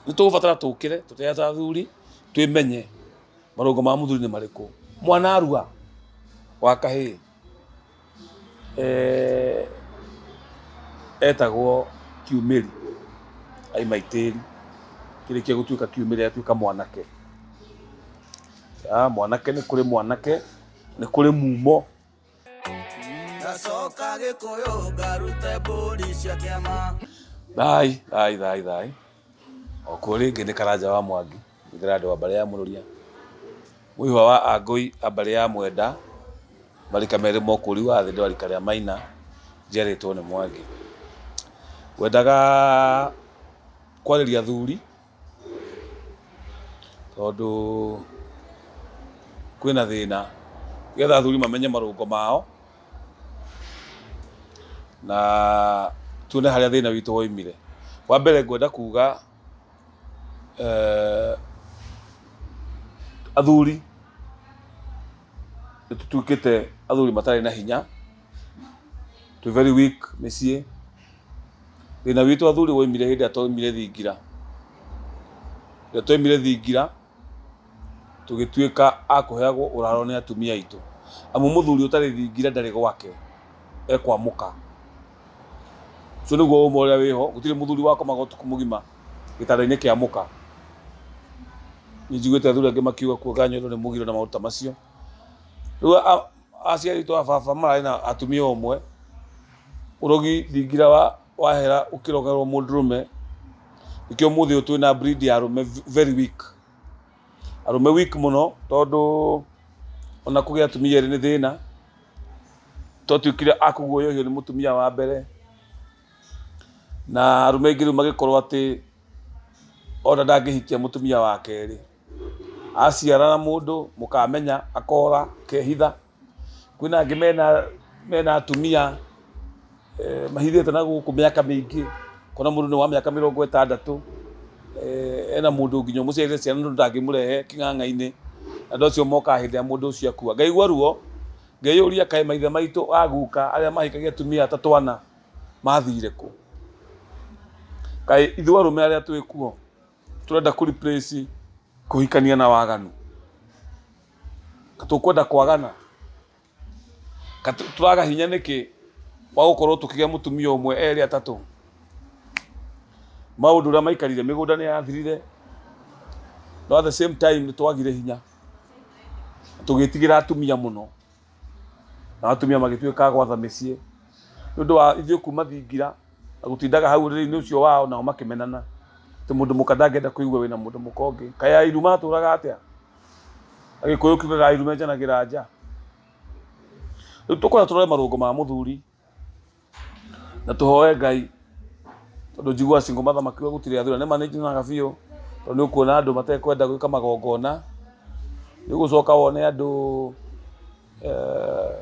Nĩ tũgũbatara tũkĩre tũtee ta athuri twĩmenye marũngo ma mũthuri nĩ marĩkũ. Mwana arua wa kahĩĩ etagwo kiumĩri aima itĩri, kĩrĩkia gũtuĩka kiumĩri atuĩka mwanake. Mwanake nĩ kũrĩ mwanake, nĩ kũrĩ mumo. Ngacoka Gĩkũyũ ngarute mbũri cia kĩama. Thai, thai, thai, thai. O kuo rĩngĩ nĩ Karanja wa Mwangi, Mũthĩrandĩ wa mbarĩ ya Mũrũria, Mũihwa wa Angũi a mbarĩ ya Mwenda, marika merĩ ma ũkũri wa thĩ ndĩ wa rika rĩa Maina, njiarĩtwo nĩ Mwangi. Ngwendaga kwarĩria athuri tondũ kwĩna thĩna, nĩgetha athuri mamenye marũngo mao na tuone harĩa thĩna witũ waumire. Wa mbere ngwenda kuga athuri nĩ tũtuĩkĩte athuri matarĩ na hinya, twĩ very weak mĩciĩ. Thĩna witũ athuri waumire hĩndĩ ĩrĩa twaumire thingira. Rĩrĩa twaumire thingira, tũgĩtuĩka a kũheagwo ũraro nĩ atumia aitũ. Amu mũthuri ũtarĩ thingira ndarĩ gwake, e kwa mũka. Ũcio nĩguo ũma ũrĩa wĩho, gũtirĩ mũthuri wakomaga ũtukũ mũgima gĩtanda-inĩ kĩa mũka. Nĩ njiguĩte athuri angĩ makiuga kuonga nyondo nĩ mũgiro na maũndũ ta macio. Rĩu aciari aitũ a baba mararĩ na atumia ũmwe, ũrogi thingira wahera ũkĩrogerwo mũndũrũme, nĩkĩo ũmũthĩ ũyũ twĩna breed ya arũme very weak. Arũme weak mũno tondũ ona kũgĩa atumia erĩ nĩ thĩna, twatuĩkire a kũguoyohio nĩ mũtumia wa mbere, na arũme aingĩ rĩu magĩkorwo atĩ ona ndangĩhikia mũtumia wa kerĩ. Aciara na mũndũ mũkamenya akora akehitha. Kwĩna angĩ mena atumia mahithĩte na gũkũ mĩaka mĩingĩ, ũkona mũndũ nĩ wa mĩaka 60, ena mũndũ nginya ũmũciarĩire ciana no ndangĩmũrehe kĩng'ang'a-inĩ, andũ acio mokaga hĩndĩ ĩrĩa mũndũ ũcio akua. Ngaigua ruo, ngeyũria kaĩ maithe maitũ a guka arĩa mahikagia atumia atatũ ana mathire kũ? Kaĩ ithuĩ arũme arĩa twĩ kuo tũrenda kũ replace kũhikania na waganu? Tũkwenda kwagana? Tũraga hinya nĩkĩ wa gũkorwo tũkĩgĩa mũtumia ũmwe, erĩ, atatũ? Maũndũ ũrĩa maikarire, mĩgũnda nĩ yathirire, no at the same time nĩ twagire hinya, tũgĩtigĩra atumia mũno, na atumia magĩtuĩka a gwatha mĩciĩ, nĩ ũndũ wa ithuĩ kuma thingira na gũtindaga hau ũrĩrĩ-inĩ ũcio wao, nao makĩmenana, atĩ mũndũ mũka ndangĩenda kũigua wĩna mũndũ mũka ũngĩ. Kaĩ airu matũraga atĩa? Agĩkũyũ kiugaga airu menjanagĩra nja. Rĩu tũkwenda tũrore marũngo ma mũthuri na tũhoe Ngai tondũ njiguaga single mother makiuga gũtirĩ athuri. Na nĩma nĩ nyonaga biũ tondũ nĩ ũkuona andũ matekwenda gwĩka magongona, nĩ ũgũcoka wone andũ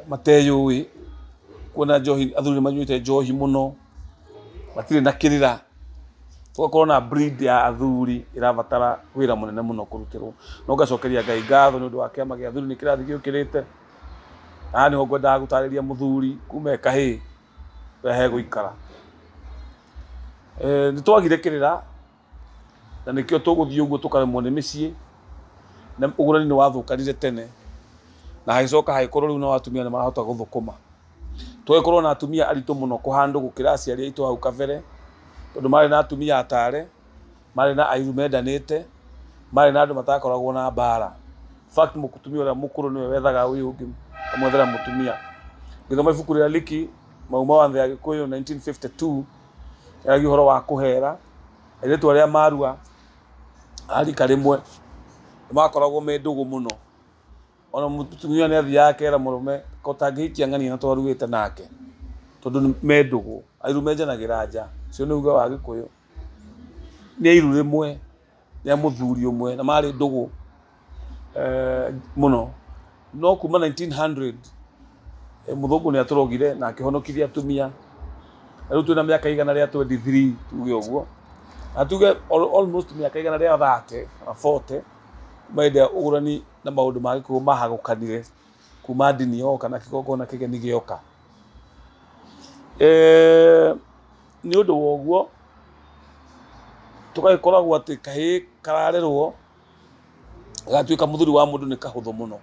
mateyũĩ, kuona njohi athuri nĩ manyuĩte njohi mũno, matirĩ na kĩrĩra. Tũgakorwo na breed ya athuri ĩrabatara wĩra mũnene mũno kũrutĩrwo. No ngacokeria Ngai ngatho nĩ ũndũ wa kĩama gĩa athuri nĩ kĩrathiĩ gĩũkĩrĩte. Na haha nĩho ngwendaga gũtarĩria mũthuri kuma e kahĩĩ ũrĩa hegũikara. Nĩ twagire kĩrĩra na nĩkĩo tũgũthiĩ ũguo tũkaremwo nĩ mĩciĩ, na ũgũrani nĩ wathũkanire tene, na hagĩcoka hagĩkorwo rĩu nao atumia nĩ marahota gũthũkũma. Tũgagĩkorwo na atumia aritũ mũno kũhandwo gũkĩra aciari aitũ hau kabere, tondũ marĩ na atumia atare, marĩ na airu mendanĩte, marĩ na andũ matakoragwo na mbara. In fact mũtumia ũrĩa mũkũrũ nĩwe wethaga ũyũ ũngĩ akamwethera mũtumia. Ngĩthoma ibuku rĩa Leakey, Mau ma Watho ya Gĩkũyũ 1952, yaragia ũhoro wa kũhera, airĩtu arĩa marua a rika rĩmwe, nĩ makoragwo me ndũgũ mũno. Ona mũtumia nĩ athiaga akera mũrũme ko ũtangĩhikia ng'ania na twaruĩte nake, tondũ me ndũgũ. Airu menjanagĩra nja, ũcio nĩ uge wa Gĩkũyũ. Nĩ airu rĩmwe rĩa mũthuri ũmwe na marĩ ndũgũ mũno. No kuma 1900 mũthũngũ nĩ atũrogire na akĩhonokirie atumia. Na rĩu twĩna mĩaka 123 tuge ũguo, na tuge almost mĩaka 130 kana 40 kuma hĩndĩ ĩrĩa ũgũrani na maũndũ ma Gĩkũyũ mahagũkanire kuma ndini yoka na kĩgongona kĩgeni gĩoka. Nĩ ũndũ wa ũguo, Tũgagĩkoragwo atĩ kahĩĩ kararerwo gagatuĩka mũthuri wa mũndũ nĩ kahũthũ mũno,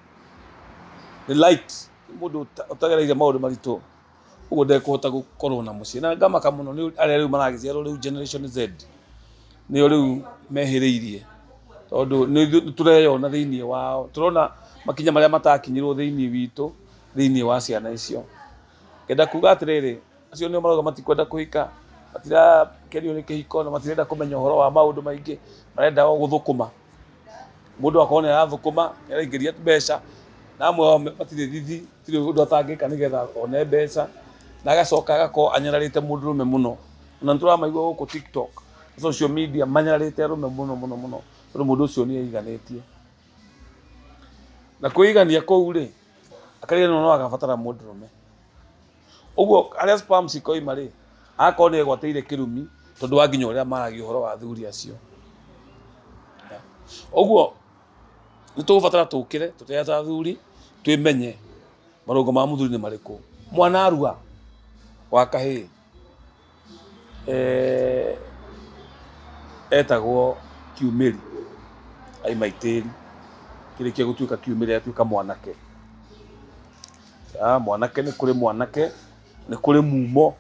nĩ light, nĩ mũndũ ũtagereire maũndũ maritũ, ũguo ndekũhota gũkorwo na mũciĩ. Na ngamaka mũno nĩ arĩa rĩu maragĩciarwo rĩu generation Z, nĩo rĩu mehĩrĩirie, tondũ nĩ ithuĩ tũreyona thĩiniĩ wao, tũrona makinya marĩa matakinyirwo thĩiniĩ witũ, thĩiniĩ wa ciana icio. Ngenda kuga atĩrĩrĩ, acio nĩo marauga matikwenda kũhika, matirakenio nĩ kĩhiko na matirenda kũmenya ũhoro wa maũndũ maingĩ, marenda o gũthũkũma. Mũndũ akorwo nĩ arathũkũma, nĩ araingĩria mbeca, na amwe ao matirĩ thithi, gũtirĩ ũndũ atangĩka nĩgetha one mbeca, na agacoka agakorwo anyararĩte mũndũrũme mũno. Na nĩ tũramaigua gũkũ TikTok, social media, manyararĩte arũme mũno mũno mũno, tondũ mũndũ ũcio nĩ eiganĩtie. Na kwĩigania kũu rĩ, akariganĩrwo no agabatara mũndũrũme. Ũguo harĩa sperms ikoima rĩ, agakorwo nĩ egwatĩire kĩrumi tondũ wa nginya ũrĩa maragia ũhoro wa athuri acio. Ũguo nĩ tũgũbatara tũkĩre tũtĩe ta athuri twĩmenye marũngo ma mũthuri nĩ marĩkũ. Mwana arua wa kahĩĩ etagwo kiumĩri, aima itĩri, akĩrĩkia gũtuĩka kiumĩri agatuĩka mwanake. Mwanake nĩ kũrĩ mwanake, nĩ kũrĩ mumo,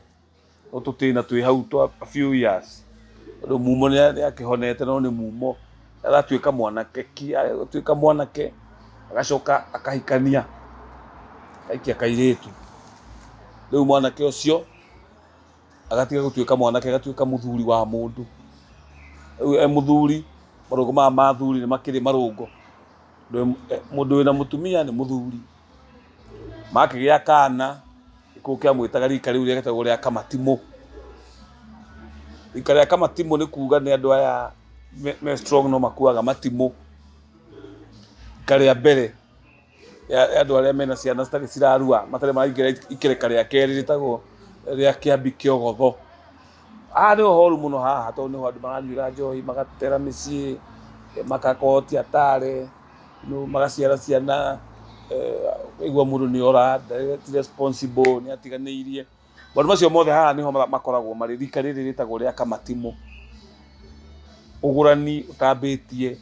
no tũtĩna twĩ hau twa a few years, tondũ mumo nĩ akĩhonete no nĩ mumo, agatuĩka mwanake, atuĩka mwanake agacoka akahikania, akaikia kairĩtu. Rĩu mwanake ũcio agatiga gũtuĩka mwanake agatuĩka mũthuri wa mũndũ. Rĩu e mũthuri, marũngo maya ma athuri nĩ makĩrĩ marũngo. Mũndũ wĩna mũtumia nĩ mũthuri. Makĩgĩa kana, gĩkũyũ kĩamwĩtaga rika rĩu rĩetagwo rĩa kamatimũ. Rika rĩa kamatimũ nĩ kuga nĩ andũ aya me strong no makuaga matimũ. Rika rĩa mbere rĩa andũ arĩa mena ciana citarĩ cirarua, matarĩ maraingĩra ikereka rĩa kerĩ rĩtagwo rĩa kĩambi kĩogotho. Haha nĩho horu mũno haha tondũ nĩho andũ maranyuĩra njohi, magatera mĩciĩ, makakotia atare. Magaciara ciana, ũkaigua mũndũ nĩ ora, ti responsible, nĩ atiganĩirie. Maũndũ macio mothe haha nĩho makoragwo marĩ, rika rĩrĩ rĩtagwo rĩa kamatimũ. Ũgũrani ũtambĩtie,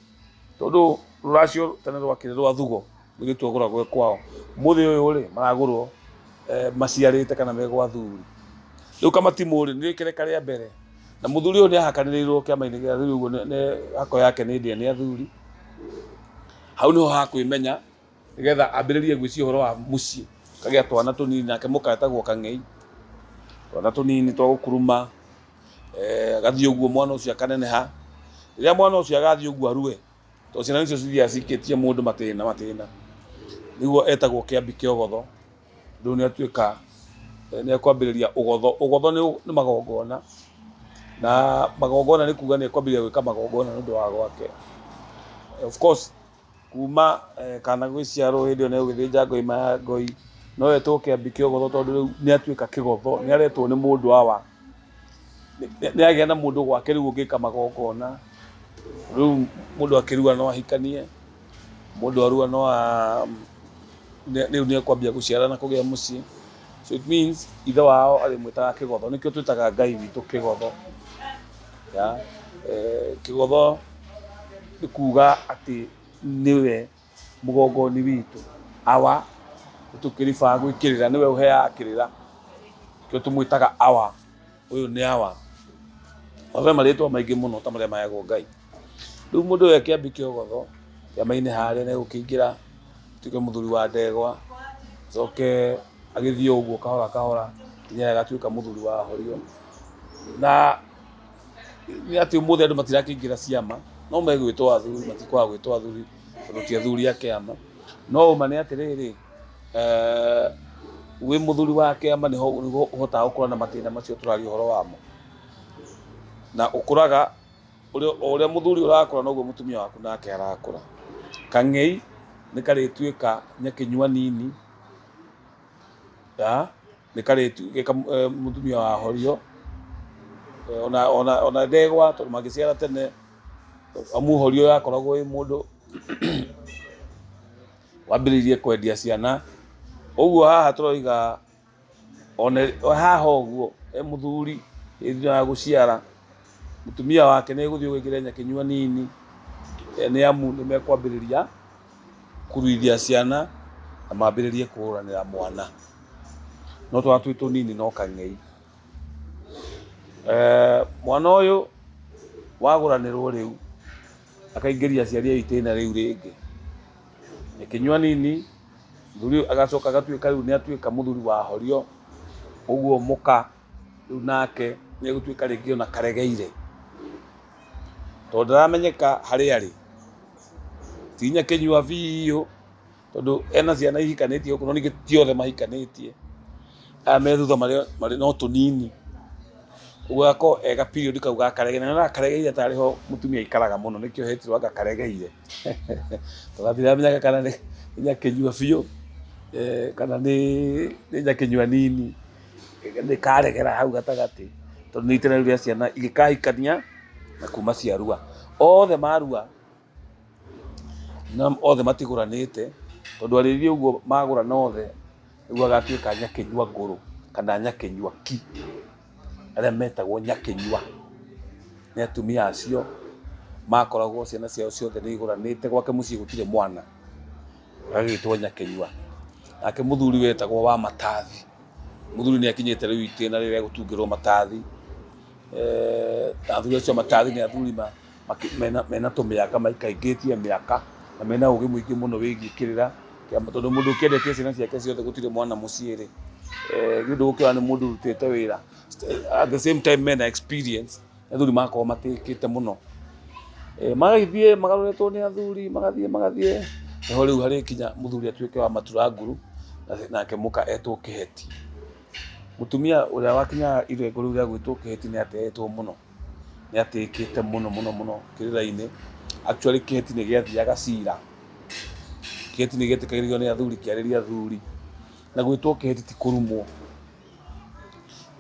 tondũ rũracio tene rwakĩrĩ rwa thugo, mũirĩtu agũragwo e kwao. Ũmũthĩ ũyũ rĩ, maragũrwo maciarĩte kana me gwa athuri. Rĩu kamatimũ rĩ, nĩ rĩkereka rĩa mbere, na mũthuri ũyũ nĩ ahakanĩrĩirwo kĩama-inĩ gĩa athuri ũguo hako yake nĩ ndĩe nĩ athuri. Hau nĩho hakwĩmenya nĩgetha ambĩrĩrie gwĩciria ũhoro wa mũciĩ, akagĩa twana tũnini nake mũka etagwo kang'ei, twana tũnini twa gũkuruma, agathiĩ ũguo mwana ũcio akaneneha. Rĩrĩa mwana ũcio agathiĩ ũguo arue, tondũ ciana nĩcio cithiaga cikĩtie mũndũ matĩna matĩna, nĩguo etagwo kĩambi kĩa ũgotho. Rĩu nĩ atuĩka nĩ ekwambĩrĩria ũgotho. Ũgotho nĩ magongona, na magongona nĩ kuga nĩ ekwambĩrĩria gwĩka magongona nĩ ũndũ wa gwake. Of course kuma kana gwĩciarwo hĩndĩ ĩyo nĩ egũgĩthĩnja ngoi ma ngoi, no etwo kĩambi kĩa ũgotho tondũ rĩu nĩ atuĩka kĩgotho, nĩ aretwo nĩ mũndũ awa, nĩ agĩa na mũndũ gwake rĩu ũngĩka magongona. Rĩu mũndũ akĩrua no ahikanie. Mũndũ arua no a rĩu nĩ ekwambia gũciara na kũgĩa mũciĩ. So it means ithe wao arĩmwĩtaga kĩgotho. Nĩkĩo twĩtaga Ngai witũ kĩgotho. Yeah. Kĩgotho nĩ kuga atĩ nĩwe mũgongoni witũ. Awa, tũkĩribaa gwĩ kĩrĩra, nĩwe ũheaga kĩrĩra. Nĩkĩo tũmwĩtaga awa. Ũyũ nĩ awa. Ve marĩtwa maingĩ mũno ta marĩa maheagwo Ngai. Rĩu mũndũ ũyũ akĩambi kĩogotho kĩama-inĩ harĩa nĩ egũkĩingĩra atuĩke mũthuri wa ndegwa, acoke agĩthiĩ ũguo kahora kahora nginya agatuĩka mũthuri wa horio. Na nĩ atĩ ũmũthĩ andũ matirakĩingĩra ciama, no megwĩtwo athuri, matikwaga gwĩtwo athuri tondũ ti athuri a kĩama. No ũma nĩ atĩrĩrĩ, wĩ mũthuri wa kĩama nĩho ũhotaga gũkũra na matĩna macio tũraria ũhoro wamo. Na ũkũraga o ũrĩa mũthuri ũrakũra noguo mũtumia waku nake arakũra. Kang'ei nĩ karĩtuĩka nyakĩnyua nini, nĩ karĩtuĩka mũtumia wa horio, ona ndegwa tondũ mangĩciara tene, amu horio yakoragwo ĩ mũndũ wambĩrĩirie kwendia ciana. Ũguo haha tũroiga Ona haha ũguo he mũthuri hĩndĩ ya gũciara. Mũtumia wake nĩ egũthiĩ gwĩkĩra nyakĩnyua nini, nĩ amu nĩ mekwambĩrĩria kũruithia ciana na mambĩrĩrie kũgũranĩra mwana. No twana twĩ tũnini no kang'ei. Mwana ũyũ wagũranĩrwo rĩu akaingĩria aciari a itĩna rĩu rĩngĩ. Nyakĩnyua nini, mũthuri ũyũ agacoka agatuĩka rĩu nĩ atuĩka mũthuri wa horio, ũguo mũka rĩu nake nĩ egũtuĩka rĩngĩ ona karegeire, tondũ ndaramenyeka harĩa arĩ. Ti nyakĩnyua biũ, tondũ ena ciana ihikanĩtie gũkũ no ningĩ ti othe mahikanĩtie. Aya me thutha marĩ no tũnini. Ũguo agakorwo e ga period kau ga karegeire, na nĩ karegeire tarĩ ho mũtumia aikaraga mũno nĩkĩo hetirwo anga karegeire. Tondũ gatiramenyeka kana nĩ nyakĩnyua biũ kana nĩ nyakĩnyua nini. Nĩ karegera hau gatagatĩ tondũ nĩ itĩna rĩu rĩa ciana igĩkahikania na kuma ciarua. Othe marua na othe matigũranĩte tondũ arĩrĩria ũguo magũrana othe nĩguo agatuĩka nyakĩnyua ngũrũ kana nyakĩnyua ki. Arĩa metagwo nyakĩnyua nĩ atumia acio makoragwo ciana ciao ciothe nĩ igũranĩte, gwake mũciĩ gũtirĩ mwana, agagĩtwo nyakĩnyua. Nake mũthuri wetagwo wa matathi. Mũthuri nĩ akinyĩte rĩu itĩna rĩrĩa egũtungĩrwo matathi. Na athuri acio a matathi nĩ athuri mena tũmĩaka maikaingĩtie mĩaka na mena ũgĩ mũingĩ mũno wĩgiĩ kĩrĩra, tondũ mũndũ ũkĩendetie ciana ciake ciothe gũtirĩ mwana mũciĩ rĩ, nĩ ũndũ ũgũkĩona nĩ mũndũ ũrutĩte wĩra. At the same time mena experience, nĩ athuri marakorwo matĩĩkĩte mũno. Magagĩthiĩ magarũrĩtwo nĩ athuri, magathiĩ magathiĩ, nĩho rĩu harĩkinya mũthuri atuĩke wa matura nguru, nake mũka etwo kĩheti. Mũtumia ũrĩa wakinyaga irengo rĩu rĩa gwĩtwo kĩheti nĩ atĩĩtwo mũno, nĩ atĩĩkĩte mũno mũno mũno kĩrĩra-inĩ. Actually kĩheti nĩ gĩathiaga cira, kĩheti nĩ gĩetĩkagĩrio nĩ athuri kĩarĩrie athuri, na gwĩtwo kĩheti ti kũrumwo,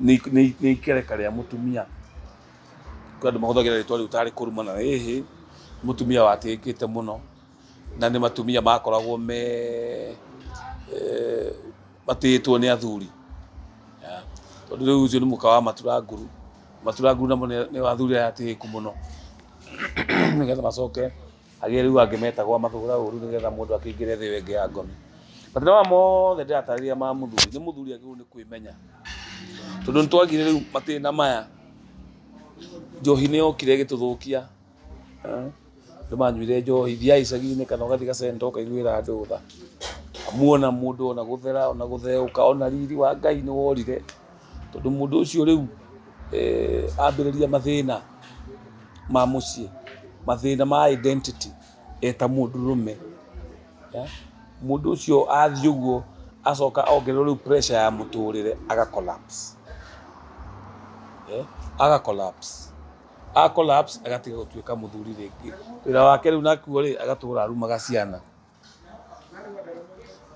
nĩ ikereka rĩa mũtumia. Kwĩ andũ mahũthagĩra rĩtwa rĩu tarĩ kũrumana, ĩhĩ, nĩ mũtumia watĩĩkĩte mũno, na nĩ atumia makoragwo me matĩĩtwo nĩ athuri. Tondũ rĩu ũcio nĩ mũka wa Matura Nguru, Matura Nguru namo nĩ athuri aya atĩĩku mũno, nĩgetha macoke hagĩe rĩu angĩ metagwo a mathũra ũru nĩgetha mũndũ akĩingĩre thĩ ĩyo ĩngĩ ya ngomi. Mathĩna maya mothe ndĩratarĩria ma mũthuri, nĩ mũthuri agĩrĩirwo nĩ kwĩmenya, tondũ nĩ twagire rĩu matĩna maya, njohi nĩ yokire ĩgĩtũthũkia, andũ manyuire njohi, thiaga icagi-inĩ kana ũgathiĩ gacenta ũkaiguĩra andũ tha, muona mũndũ ona gũthera ona gũtheũka ona riri wa Ngai nĩ worire, tondũ mũndũ ũcio rĩu ambĩrĩria mathĩna ma mũciĩ, mathĩna ma identity eta mũndũrũme. Mũndũ ũcio athiĩ ũguo acoka ongererwo rĩu pressure ya mũtũrĩre aga collapse. Aga collapse. A collapse agatiga gũtuĩka mũthuri rĩngĩ. Wĩra wake rĩu nakuo rĩ, agatũra arumaga ciana.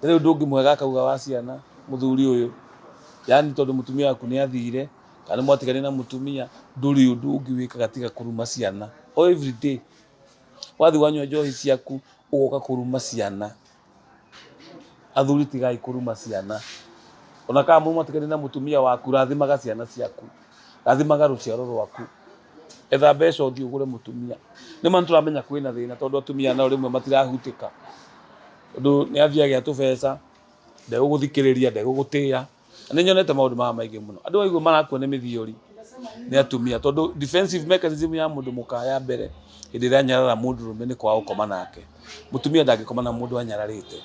Rĩu ndũngĩmũhe gakauga wa ciana mũthuri ũyũ, yaani tondũ mũtumia waku nĩ athire, kana nĩ mwatiganire na mũtumia, ndũrĩ ũndũ ũngĩ wĩkaga tiga kũruma ciana o everyday. Wathiĩ wanyua njohi ciaku ũgoka kũruma ciana. Athuri tigai kũruma ciana. Ona kana mwatiganire na mũtumia waku, rathimaga ciana ciaku, rathimaga rũciaro rwaku. Etha mbeca ũthiĩ ũgũre mũtumia. Nĩ ma nĩ tũramenya kwĩna thĩna tondũ atumia nao rĩmwe matirahutĩka. Tondũ nĩ athiĩ agĩa tũbeca, ndegũgũthikĩrĩria, ndegũgũtĩa. Na nĩ nyonete maũndũ maya maingĩ mũno. Andũ waigua marakua nĩ mĩthiori nĩ atumia tondũ defensive mechanism ya mũndũ mũka ya mbere hĩndĩ ĩrĩa anyarara mũndũrũme nĩ kwaga gũkoma nake. Mũtumia ndangĩkoma na mũndũ anyararĩte.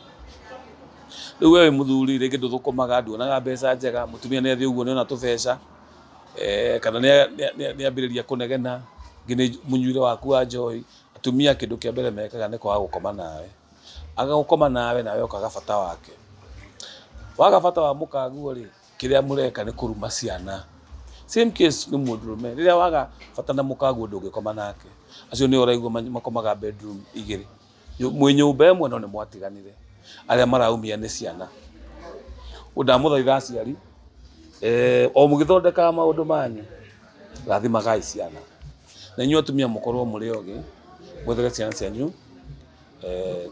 Rĩu we wĩ mũthuri rĩngĩ ndũthũkũmaga, nduonaga mbeca njega, mũtumia nĩ athiĩ ũguo nĩ ona tũbeca. Kana nĩ ambĩrĩria kũnegena, rĩngĩ nĩ mũnyuĩre waku wa njohi, atumia kĩndũ kĩa mbere mekaga nĩ kwaga gũkoma nawe. Aga gũkoma nawe, nawe ũkaga bata wake. Waga bata wa mũkaguo rĩ, kĩrĩa mũreka nĩ kũruma ciana. Same case nĩ mũndũrũme, rĩrĩa waga bata na mũkaguo ndũngĩkoma nake. Acio nĩo ũraigua makomaga bedroom igĩrĩ. Mwĩ nyũmba ĩmwe no nĩ mwatiganire. Arĩa maraumia nĩ ciana. Ndamũthaitha aciari, o mũgĩthondekaga maũndũ manyu, rathimagai ciana. Na inyuĩ atumia mũkorwo mũrĩ ogĩ, mwethere ciana cianyu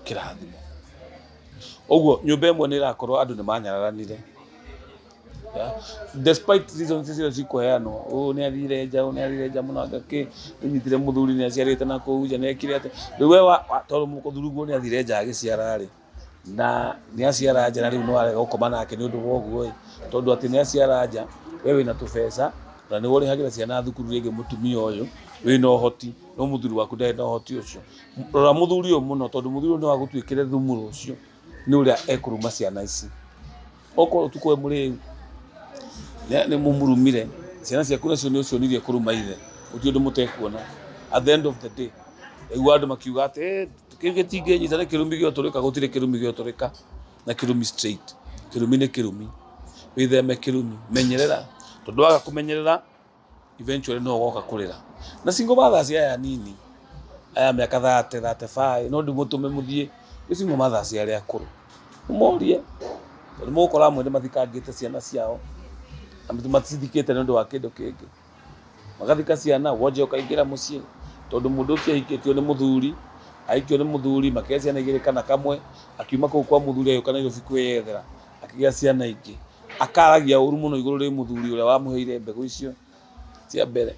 kĩrathimo. Ũguo nyũmba ĩmwe nĩ ĩrakorwo andũ nĩ manyararanire. Yeah. Despite reasons icio cikũheanwo, ũyũ nĩ athire nja, ũyũ nĩ athire nja mũno, anga kĩ, nĩnyitire mũthuri nĩ aciarĩte na kũu nja, nĩ ekire atĩa. Rĩu we tondũ mũthuriguo nĩ athire nja agĩciara rĩ, na nĩ aciara nja na rĩu no arega gũkoma nake nĩ ũndũ wa ũguo ĩ, tondũ atĩ nĩ aciara nja, we wĩna tũbeca, na nĩwe ũrĩhagĩra ciana thukuru rĩngĩ mũtumia ũyũ, wĩna ũhoti, no mũthuri waku ndarĩ na ũhoti ũcio. Rora mũthuri ũyũ mũno tondũ mũthuri ũyũ no agũtuĩkĩre thumu rũciũ nĩ ũrĩa ekũruma ciana ici. Okorwo ũtukũ we mũrĩu nĩ mũmũrumire, ciana ciaku nacio nĩ ũcionirie kũruma ithe, gũtirĩ ũndũ mũtekuona. At the end of the day, ndaigua andũ makiuga atĩ "Eh, kĩu gĩtingĩnyita nĩ kĩrumi gĩotũrĩka, gũtirĩ kĩrumi gĩotũrĩka na kĩrumi straight. Kĩrumi nĩ kĩrumi, wĩtheme kĩrumi, menyerera, tondũ waga kũmenyerera eventually no ũgoka kũrĩra. Na single mothers aya nini, aya mĩaka 30, 35, no ndĩmũtũme mũthiĩ gwĩ single mothers arĩa akũrũ, mũmorie, tondũ mũgũkora amwe nĩ mathikangĩte ciana ciao, na maticithikĩte nĩ ũndũ wa kĩndũ kĩngĩ. Magathika ciana, wonje ũkaingĩra mũciĩ, tondũ mũndũ ũcio ahikĩtio nĩ mũthuri, ahikio nĩ mũthuri, makĩgĩa ciana igĩrĩ kana kamwe, akiuma kũu kwa mũthuri agĩũka Nairobi kwĩyethera, akĩgĩa ciana ingĩ. Akaragia ũru mũno igũrũ rĩ mũthuri ũrĩa wamũheire mbegũ icio cia mbere.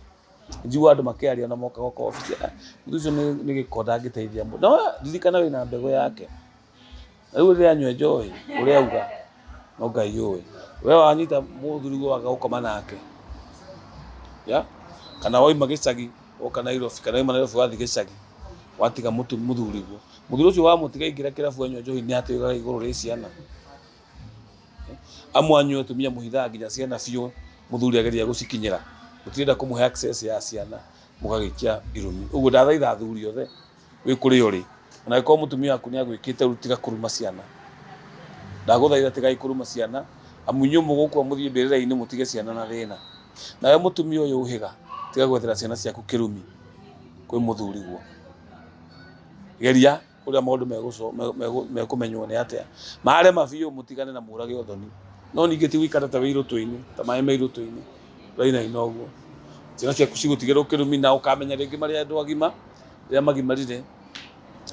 Njiguaga andũ makĩaria na moka gũka obici, "Ah, mũthuri ũcio nĩ gĩko ndangĩteithia mũndũ." No ririkana wĩna mbegũ yake. Na rĩu rĩrĩa anyua njohi ũrĩa auga no Ngai ũĩ. We wanyita mũthuri waga gũkoma nake. Ya? Kana wauma gĩcagi woka Nairobi, kana wauma Nairobi wathiĩ gĩcagi watiga mũthuriguo. Mũthuri ũcio wamũtiga aingĩra kĩrabu anyua njohi nĩ atĩũraga igũrũ rĩ ciana. Amwe anyu atumia mũhithaga nginya ciana biũ mũthuri ageria gũcikinyĩra mũtirenda kũmũhe access ya ciana mũgagĩikia irumi. Ũguo ndathaitha athuri othe wĩ kũrĩa ũrĩ ona angĩkorwo mũtumia waku nĩ agwĩkĩte ũru tiga kũruma ciana. Ndagũthaitha tigai kũruma ciana amu inyuĩ mũgũkua mũthiĩ mbĩrĩra-inĩ mũtige ciana na thĩna. Nawe mũtumia ũyũ ũhĩga tiga gwethera ciana ciaku kĩrumi kwĩ mũthuriguo. Geria ũrĩa maũndũ mekũmenywo nĩ atĩa. Marema biũ mũtigane na mũrage ũthoni. No ningĩ ti gũikara ta wĩ irũtũ-inĩ, ta maĩ me irũtũ-inĩ, ũrainaina ũguo. Ciana ciaku cigũtigĩrwo kĩrumi na ũkamenya rĩngĩ marĩ andũ agima, rĩrĩa magimarire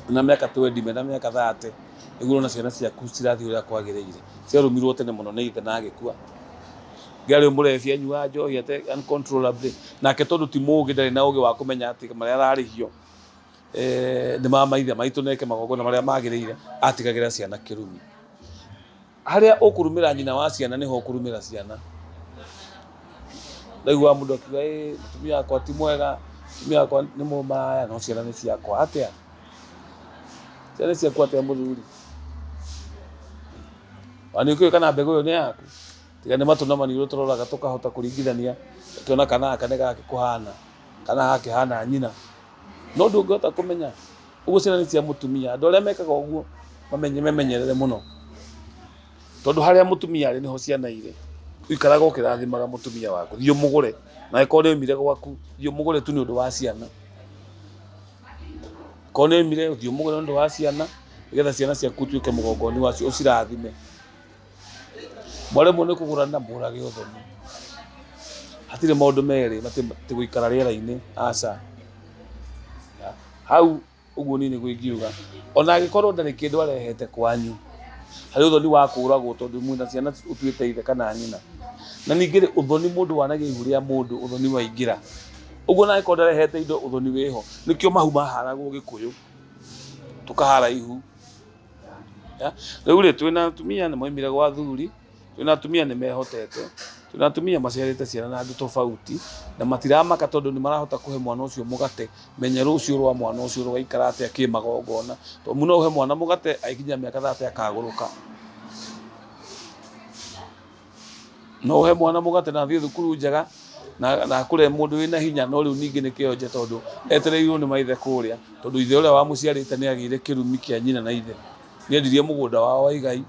na mĩaka twendi mena mĩaka thate, nĩguo ũrona ciana ciaku cirathiĩ ũrĩa kwagĩrĩire. Ciarumirwo tene mũno nĩ ithe na agĩkua. Ngarĩ mũrebi anyuaga njohi uncontrollably, nake tondũ ti mũgĩ ndarĩ na ũgĩ wa kũmenya atĩ marĩa ararĩhio nĩ ma maithe maitũ neke magongona marĩa magĩrĩire, atigagĩra ciana kĩrumi. Harĩa ũkũrumĩra nyina wa ciana nĩho ũkũrumĩra ciana. Ndaiguaga mũndũ akiuga ĩ mũtumia wakwa ti mwega, mũtumia wakwa nĩ mũmaraya no ciana nĩ ciakwa. Atĩa? Ciana nĩ ciaku atĩa mũthuri? Ona nĩ ũkĩũĩ kana mbegũ ĩyo nĩ yaku? Tiga nĩ matũ na maniũrũ tũroraga tũkahota kũringithania tũkĩona kana gaka nĩ gake kũhana, kana gakĩhana nyina. No ndũngĩhota kũmenya. Ũguo ciana nĩ cia mũtumia. Andũ arĩa mekaga ũguo mamenye memenyerere mũno. Tondũ harĩa mũtumia arĩ nĩho ciana irĩ. Ikaraga ũkĩrathimaga mũtumia waku. Thiĩ ũmũgũre. Na angĩkorwo nĩ oimire gwaku, thiĩ ũmũgũre tu nĩ ũndũ wa ciana. Korwo nĩ oimire, thiĩ ũmũgũre nĩ ũndũ wa ciana, nĩgetha ciana ciaku ũtuĩke mũgongoni wacio, ũcirathime. Mwaremwo nĩ kũgũrana mũrage ũthoni. Hatirĩ maũndũ merĩ ti gũikara rĩera-inĩ, aca. Hau ũguo niĩ nĩguo ingiuga. Ona angĩkorwo ndarĩ kĩndũ arehete kwanyu, harĩ ũthoni wa kũragwo tondũ mwĩna ciana ũtuĩte ithe kana nyina. Na ningĩ rĩ, ũthoni mũndũ wanagia ihu rĩa mũndũ, ũthoni waingĩra. Ũguo ona angĩkorwo ndarehete indo ũthoni wĩho. Nĩkĩo mahu maharagwo gĩkũyũ, tũkahara ihu. Rĩu rĩ, twĩna atumia nĩ maumire gwa athuri, twĩna atumia nĩ mehotete, twĩna atumia maciarĩte ciana na andũ tofauti, na matiramaka tondũ nĩ marahota kũhe mwana ũcio mũgate, menya rũciũ rwa mwana ũcio rũgaikara atĩa kĩmagongona. Tondũ no ũhe mwana mũgate agĩkinyia mĩaka thate akagũrũka. No ũhe mwana mũgate na athiĩ thukuru njega na akũre mũndũ wĩna hinya, no rĩu ningĩ nĩ kĩonje tondũ etereirwo nĩ maithe kũrĩa, tondũ ithe ũrĩa wamũciarĩte nĩ agĩire kĩrumi kĩa nyina na ithe. Nĩ endirie mũgũnda wao wa igai,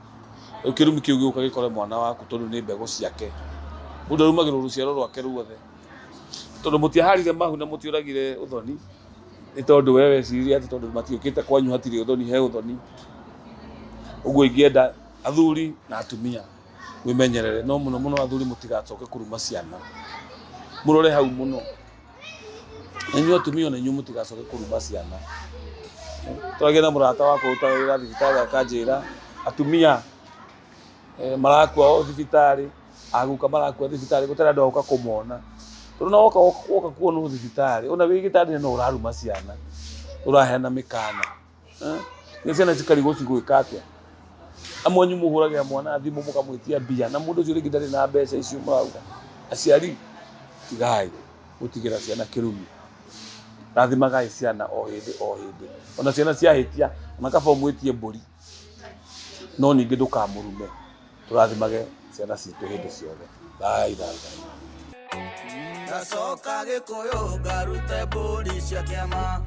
rĩu kĩrumi kĩu gĩgũka gĩkore mwana waku tondũ nĩ mbegũ ciake. Mũndũ arumagĩrwo rũciaro rwake ruothe. Tondũ mũtiaharire mahu na mũtioragire ũthoni, nĩ tondũ we weciririe atĩ tondũ matiũkĩte kwanyu hatirĩ ũthoni, he ũthoni. Ũguo ingĩenda athuri na atumia mwĩmenyerere, no mũno mũno athuri mũtigacoke kũruma ciana. Mũrore hau mũno. Na inyuĩ atumia ona inyuĩ mũtigacoke kũruma ciana. Twagia na mũrata wakwa ũrutaga wĩra thibitarĩ akanjĩra atumia marakua o thibitarĩ. Aguka marakua thibitarĩ gũtarĩ andũ a gũka kũmona. Tondũ na woka woka kuonwo thibitarĩ ona wĩ gĩtanda-inĩ no ũraruma ciana, ũraheana mĩkana. Eh? Nĩ ciana cikarigwo cigwĩka atĩa. Amwe anyu mũhũragĩra mwana thimũ mũkamwĩtia mbia na mũndũ ũcio rĩngĩ ndarĩ na mbeca icio mũrauga. Aciari tigai gũtigĩra ciana kĩrumi. Rathimagai ciana o hĩndĩ o hĩndĩ. Ona ciana ciahĩtia ona kaba ũmwĩtie mbũri no ningĩ ndũkamũrume. Tũrathimage ciana citũ hĩndĩ ciothe. Thayũ thayũ thayũ. Ngacoka Gĩkũyũ ngarute mbũri cia kĩama.